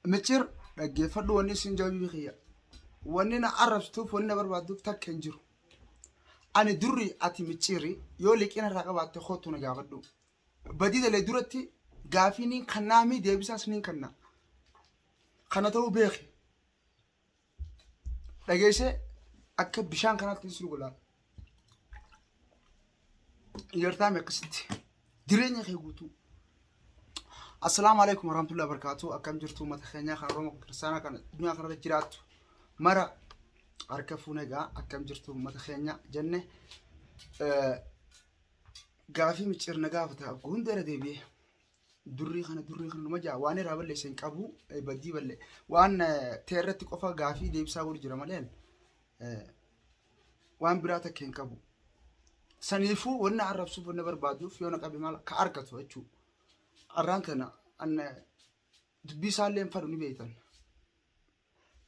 Micciir dhaggeeffadhu wanni isin jawabii kiyya. Wanni na arrabsituuf wanni na barbaadduuf takka hin jiru. Ani durri ati micciirri yoo liqiin irraa qabaatte kootu na gaafadhu. Badii dalee duratti gaafii niin kannaami deebisaas niin kanna. Kana ta'uu beeki. Dhageessee akka bishaan kanaatti hin surgulaa. Yartaame akkasitti jireenya kee guutuu. Assalaamu alaikum warahmatullahi wabarakatuh. Akkam jirtu uummata keenyaa kan Oromoo kiristaanaa kan addunyaa kanarra jiraattu mara harka fuune egaa akkam jirtu uummata keenya jenne gaafii micciir na gaafata hunda irra deebi'ee durrii kana durrii kana numa jaa waan irraa balleesse hin qabu badii balle waan ta'e irratti qofa gaafii deebisaa godhu jira malee waan biraa takka hin qabu. Saniifuu wanna arrabsuuf wanna barbaaduuf yoo na qabe maal ka argatu jechuudha. Arraan tana dubbii isaallee hin fadhu ni beektan.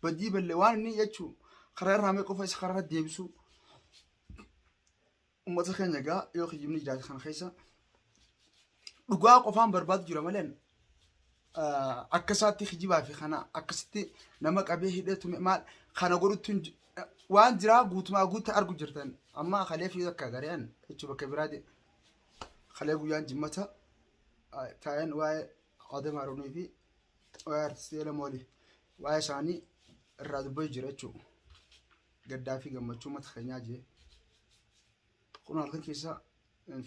Badii balle waan inni jechuu karaa irraa mee qofa isa karaa irra deebisuu uummata keenya egaa yoo kijibni jiraate kana keessa dhugaa qofaan barbaadu jira malee akka isaatti kijibaa fi kana akkasitti nama qabee hidhee tume maal kana godhutti waan jiraa guutumaa guutti argu jirtan amma kalee fi akka gareen jechuu bakka biraati kalee guyyaan jimmata taa'een waa'ee Adam Haruunii fi waa'ee artistii Elemooli waa'ee isaanii irraa dubbachuu jira jechuudha. Gaddaa fi gammachuu uummata keenyaa jee. Kun halkan keessa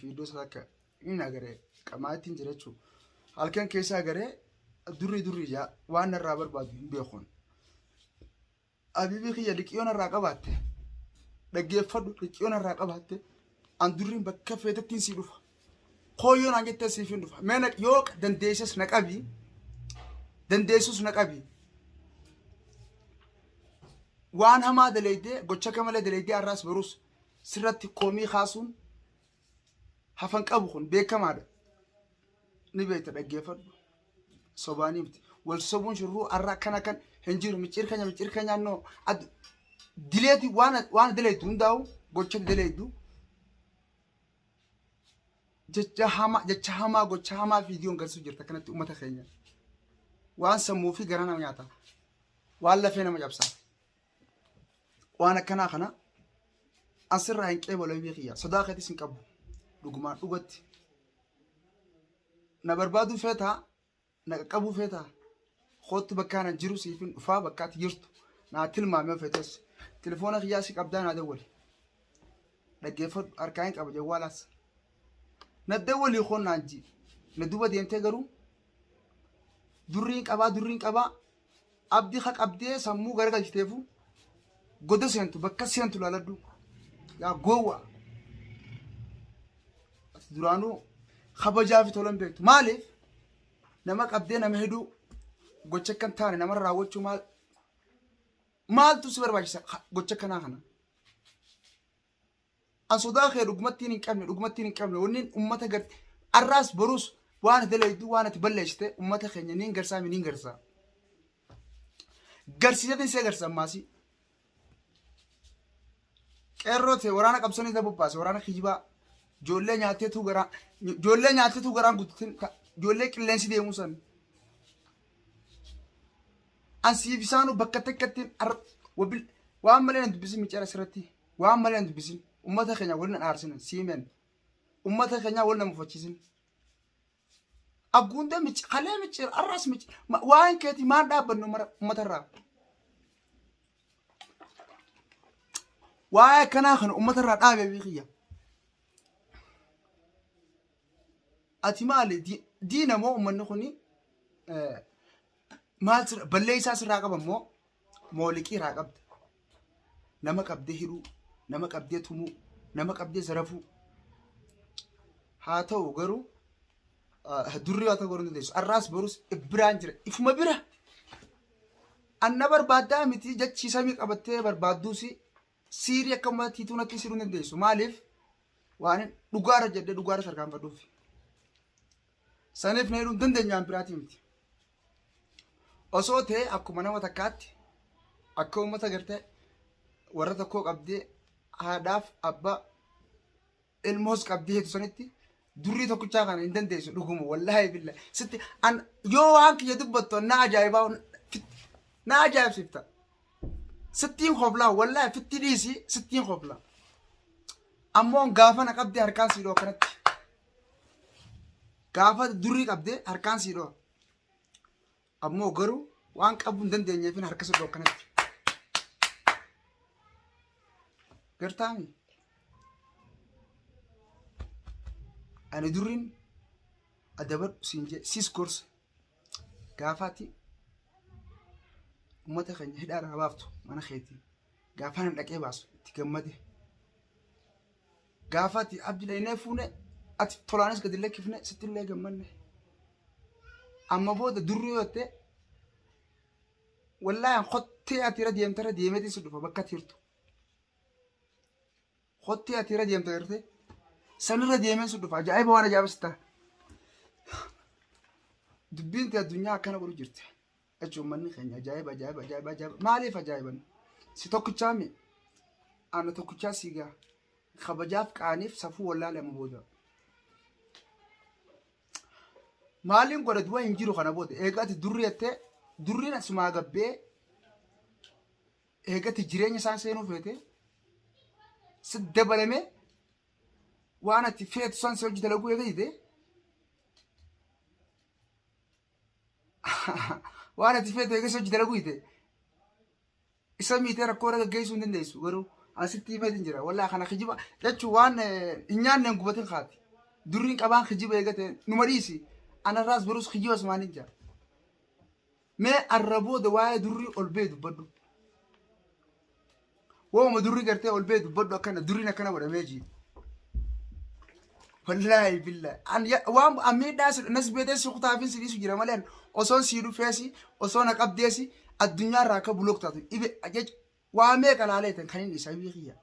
fiidoo isaa akka inni agaree qamaattiin jira jechuudha. Halkan keessa agaree durrii durrii jaa waan narraa barbaadu hin beekuun. Abibii kiyya liqii yoo narraa qabaatte dhaggeeffadhu liqii yoo narraa qabaatte an durriin bakka feetettiin sii dhufa. Kooyyoo naan jettee siif hin dhufa. Mee yoo dandeesses na qabi dandeessus na qabi. Waan hamaa daleeydee gocha akka malee daleeydee har'aas barus sirratti koomii kaasuun hafan qabu kun beekamaadha. Ni beekta dhaggeeffadhu. Sobaanii miti. Wal sobuun shurruu har'a akkana kan hin jiru micciir keenya micciir keenya noo dileeti waan waan dileetu hundaa'u gocha dileetu jecha hamaa jecha hamaa gocha hamaa viidiyoon garsiisu jirta kanatti uummata keenya. Waan sammuu fi garaa nama nyaata. Waan lafee nama cabsa. Waan akkanaa kana asirraa hin qeebalu kiyya sodaa keetis hin qabu. Dhugumaan dhugatti. Na barbaaduu feetaa? Na qaqqabuu feetaa? Koottu bakka ana jiru siifin dhufaa bakka ati jirtu. Naa tilmaami yoo feetes. Telefoona kiyyaa si qabdaa naa dawwali. Dhaggeeffadhu harkaa hin qaba jawwaalaas. Na dawwalii koon naan ji. Na duuba deemtee garuu durriin qabaa durriin qabaa abdii ka qabdee sammuu garagalchiteefu goda seentu bakka seentu laaladhu. Yaa gowwaa. Ati duraanuu kabajaa fi tolan beektu. Maaliif nama qabdee nama heduu gocha akka hin taane namarra raawwachuu maal maaltu si barbaachisa gocha kanaa kana. An sodaa kee dhugumattiin hin qabne dhugumattiin hin qabne wanni ummata gar arraas boruus waan ati dalaydu waan ati balleessite ummata keenya niin garsaa mi niin garsaa. Garsiisatiin si agarsiisa ammaasii. Qeerroo ta'e waraana qabsanii isa bobbaase waraana kijibaa ijoollee nyaatteetu garaa ijoollee nyaatteetu garaan guututin ijoollee qilleensi deemuu san. An siif isaanuu bakka takkatti waan malee na dubbisin miceera asirratti. Waan malee hin dubbisin. Ummata keenya wal hin aarsin. Siimeen. Ummata keenya wal nama uffachiisin. Agguundee mici kalee micciir arraas micci waan keetii maan dhaabbannu mara ummata irraa. Waa'ee akkanaa kana ummata irraa dhaabee biyya. Ati maali diina moo ummanni kuni maal balleessaa sirraa qaba moo moo liqii irraa qabda. Nama qabdee hidhuu, nama qabdee tumuu, nama qabdee zarafuu. Haa ta'u garuu durri haa ta'u garuu hin dandeessu. Arraas borus biraan jira. Ifuma bira. Anna barbaaddaa miti jechi samii qabattee barbaadduusi siirii akka uummata tiituu natti siruu hin dandeessu. Maaliif? Waan dhugaarra jedhee dhugaarra tarkaanfadhuuf. Saniif na hidhuu hin dandeenyu waan biraatii miti. Osoo ta'e akkuma nama takkaatti akka uummata gartee warra tokkoo qabdee haadhaaf abbaa ilmoos qabdee heetu sanitti durrii tokkichaa kana hin dandeessu dhuguma wallaahi billa sitti an yoo waan kiyya dubbattu na ajaa'ibaa Na ajaa'ibsiifta. Sittiin koflaa wallaahi fitti dhiisi sittiin koflaa. Ammoo gaafa na qabdee harkaan sii dhoo akkanatti. Gaafa durrii qabdee harkaan sii dhoo. Ammoo garuu waan qabuu hin dandeenyeefin harka si dhoo akkanatti. Gartaami. Ani durriin adabadhu siin jee sis gorsa. Gaafa ati uummata keenya hidhaadhaa baaftu mana keetii gaafa nan dhaqee baasu itti gammade. Gaafa ati abdi dhaynee fuune ati tolaanis gadi lakkifne sitti illee gammanne. Amma booda durri yoo jette wallaahi kottee ati irra deemte irra deemeetiin si dhufa bakka ati jirtu. Kottee ati irra deemte gartee sanirra deemeen si dhufa ajaa'iba waan ajaa'iba si ta'a. Dubbiin tee addunyaa akkana godhu jirti. Jechuun uummanni keenya ajaa'iba ajaa'iba ajaa'iba ajaa'iba maaliif ajaa'iban si tokkichaa mi ana tokkichaa si gaa kabajaaf qaaniif safuu wallaale amma booda. Maaliin godha du'a hin jiru kana booda eega ati durri jettee durriin asumaa gabbee eega ati jireenya isaan seenuu feete si dabalame waan ati feetu san si hojii dalaguu eega dide waan ati feetu eega si hojii dalaguu dide isa miitee rakkoo irra gaggeessuu hin dandeessu garuu asitti himeetiin jira wallaahi kana kijiba jechuun waan hin nyaanne hin gubatin kaati durriin qabaan kijiba eegate numa dhiisi anarraas barus kijiba sumaan hin jira mee arra booda waa'ee durrii ol bee dubbadhu waa'uma durrii gartee ol bee dubbadhu akkana durriin akkana godhamee jii wallaahi billaahi an waan an miidhaa si nas beetee si kutaafin si dhiisu jira malee an osoon sii dhufeesi osoo na qabdeesi addunyaa irraa akka bulook taatu dhibe ajaj waa meeqa laaleetan kan inni isa kiyya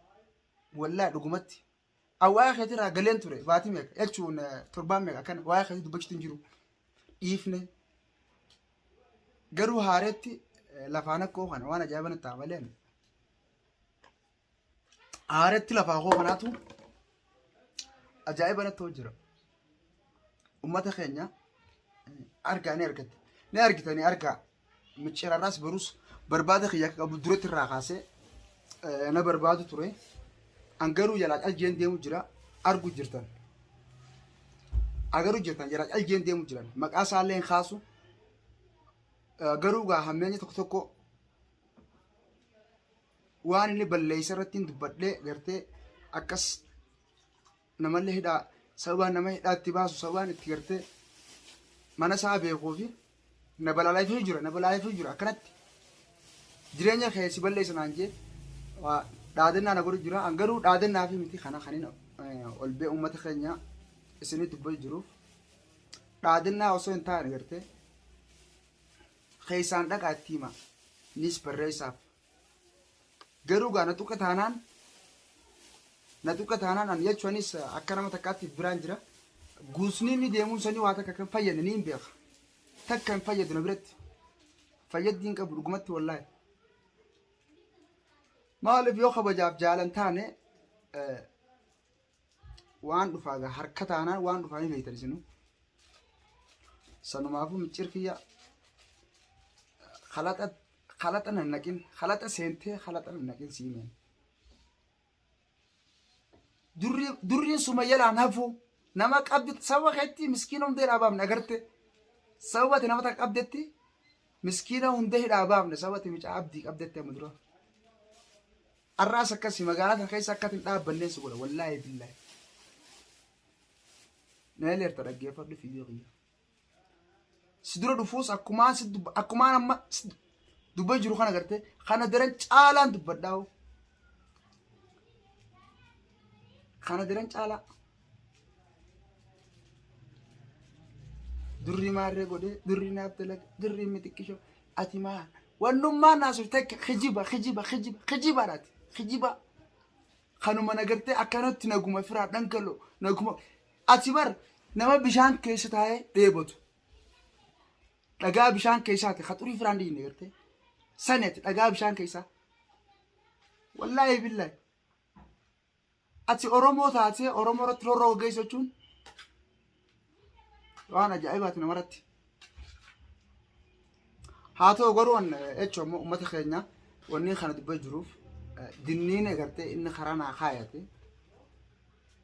wallaahi dhugumatti an waa'ee keetii irraa galeen ture baatii meeqa jechuun torbaan meeqa akkana waa'ee keetii dubbachuutu hin jiru dhiifne garuu haareetti lafaan akkoo kana waan ajaa'iba natti ta'a malee haareetti lafaa koo kanaatu ajaa'iba natti jira. Uummata keenya argaa ni argatte. Ni argitanii argaa micciirarraas barus barbaada kiyya akka qabu duratti irraa kaasee na barbaadu ture. An garuu jalaa caljeen deemu jira argu jirtan. Agaruu jirtan jalaa caljeen deemu jiran maqaa isaallee hin kaasu. Garuu gaa hammeenya tokko tokko waan inni balleessa irratti hin dubbadhee gartee akkas namallee hidhaa sababaan nama hidhaatti baasu sababaan itti gartee mana isaa beekuu fi na balaaleffachuu jira na balaaleffachuu jira akkanatti jireenya kee si balleessa naan jee waa dhaadannaa na godhu jira an garuu dhaadannaa fi miti kana kan inni ol bee uummata keenya isinii dubbatu jiruuf dhaadannaa osoo hin taane gartee keessaan dhaqaa itti hima nis barreessaaf Garuu gaa na tuqe taanaan na tuqe taanaan ani jechuunis akka nama takkaatti biraan jira. Guusni inni deemuun sanii waa takka kan fayyadne ni hin beeka. Takka hin fayyadu na biratti. Fayyaddi hin qabu dhugumatti wallaahi. Maaliif yoo kabajaaf jaalan taane waan dhufaa gaa harka taanaan waan dhufaa ni beektan isinuu. Sanumaafuu micciir kiyya kalaxa kalaxa nan naqin kalaxa seentee kalaxa nan naqin siimeen. Durriin suma jalaan hafu nama qabdi sababa keetti miskiina hunda hidhaa baafne agarte sababa ati nama takka qabdetti miskiina hunda hidhaa baafne sababa ati micaa abdii qabdetti amma dura. Arraas akkasi magaalaa tana keessa akka ati hin dhaabbanneen si godha wallaahi billaahi. Na eleerta dhaggeeffadhu fiidiyoo kiyya. Si dura dhufuus akkumaan si dubba akkumaan amma si dubba jiru kana gartee kana daran caalaan dubbadhaa. Kana daran caalaa. Durri maarree godhee durri naaf dalaga durri mixiqqishoo ati maa wannummaa naasuuf takka kijiba kijiba kijiba kijibaadha ati kijiba kanuma nagartee akkanatti naguma firaa dhangaloo naguma ati bar nama bishaan keessa taa'ee dheebotu dhagaa bishaan keessaati ka xurii firaan dhiine gartee sani ati dhagaa bishaan keessaa wallaahi billaahi Ati Oromoo taatee Oromoo irratti roorroo gaggeessu jechuun waan ajaa'ibaati namarratti. Haa ta'u garuu an jechuun ammoo uummata keenya wanni kana dubbaa jiruuf dinniin agartee inni karaa naa kaayate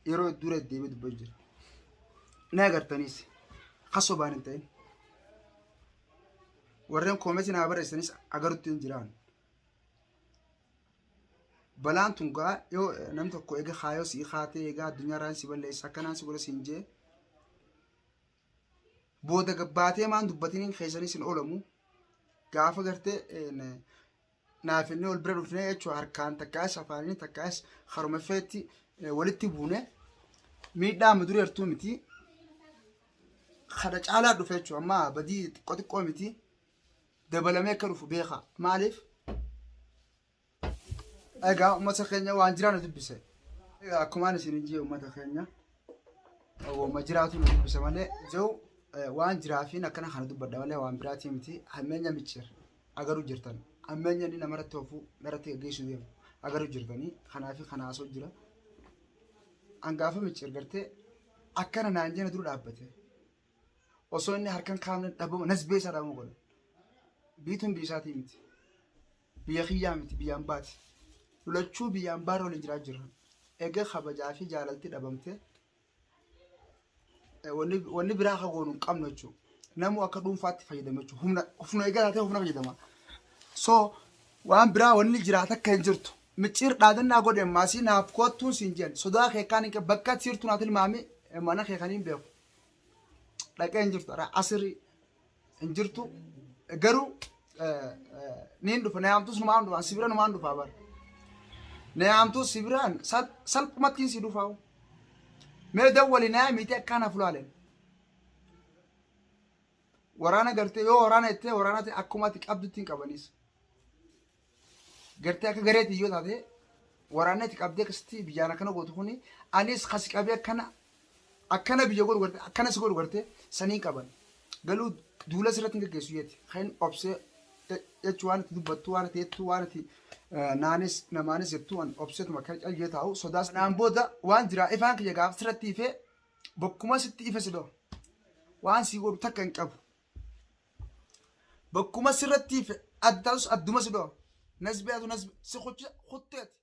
yeroo dura deebi'ee dubbaa jira. Na agartaniis kan sobaan hin ta'in. Warreen koometii naa barreessanis agarutti hin jiraan. Balaan tun gaa yoo namni tokko eega kaayoo sii kaatee egaa addunyaa irraan si balleessa akkanaan si godha siin jee booda gabbaatee maan dubbatiniin keessanis hin oolamu gaafa gartee naaf inni ol bira dhufnee jechuun harkaan takkaas afaaniin takkaas haruma feetti walitti buune miidhaa amma dura jirtuu miti kana caalaa dhufe jechuun amma badii xiqqoo xiqqoo miti dabalamee akka dhufu beeka maaliif Egaa uummata keenya waan jiraa nu dubbise. Egaa akkumaan isin jee uummata keenya waanuma jiraatu nu dubbise malee jiru waan jiraafiin akkana kana dubbadha malee waan biraatii miti hammeenya micciir agaruu jirtan hammeenya inni namarratti oofuu narratti gaggeessuu deemu agaruu jirtanii kanaafi kana haasoo jira. Angaafa micciir gartee akkana naan jena dura dhaabbate. Osoo inni harkan kaafne dhabama nasbee isaa dhabama godhan. Biituun biyya isaatii miti. Biyya kiyyaa miti biyyaan baati. Lolachuu biyyaan baarra waliin jiraa jirra. Egaa kabajaa fi jaalalti dhabamte wanni biraa akka goonu hin qabnu jechuudha. Namuu akka dhuunfaatti fayyadama jechuudha. Humna humna egaa taatee humna fayyadama. So waan biraa wanni jiraata akka hin jirtu. Micciir dhaadannaa godhe maasii naaf koottuun siin jedhan sodaa kee kaan hin qabu bakka siirtu naa tilmaami mana kee kan hin beeku. Dhaqee hin jirtu asirii hin jirtu garuu niin dhufa na yaamtus numaan dhufa si bira numaan dhufa bara na yaamtus si biraan salphumatti si dhufa mee dawwali na yaamite akkaan hafu laalen waraana gartee yoo waraana jettee waraana ta'e akkuma ati qabdutti hin qabanis gartee akka gareetti yoo taate waraanni ati qabdee akkasitti biyyaan akkana gootu kuni anis kasi qabee akkana akkana biyya godhu gartee akkana si godhu gartee saniin qaban galuu duula sirratti hin gaggeessu jeeti kan obsee jechuu waan itti dubbattu waan itti jettu waan itti naanis namaanis jettu waan obseetuma akka caljee taa'u sodaas naan booda waan jiraa ifaan kiyya gaafa sirratti ifee bokkuma sitti ife si dhahu waan si godhu takka hin qabu Bakkuma sirratti adda tasus adduma si dho'a. Nasbee atu nasbe si kutteeti.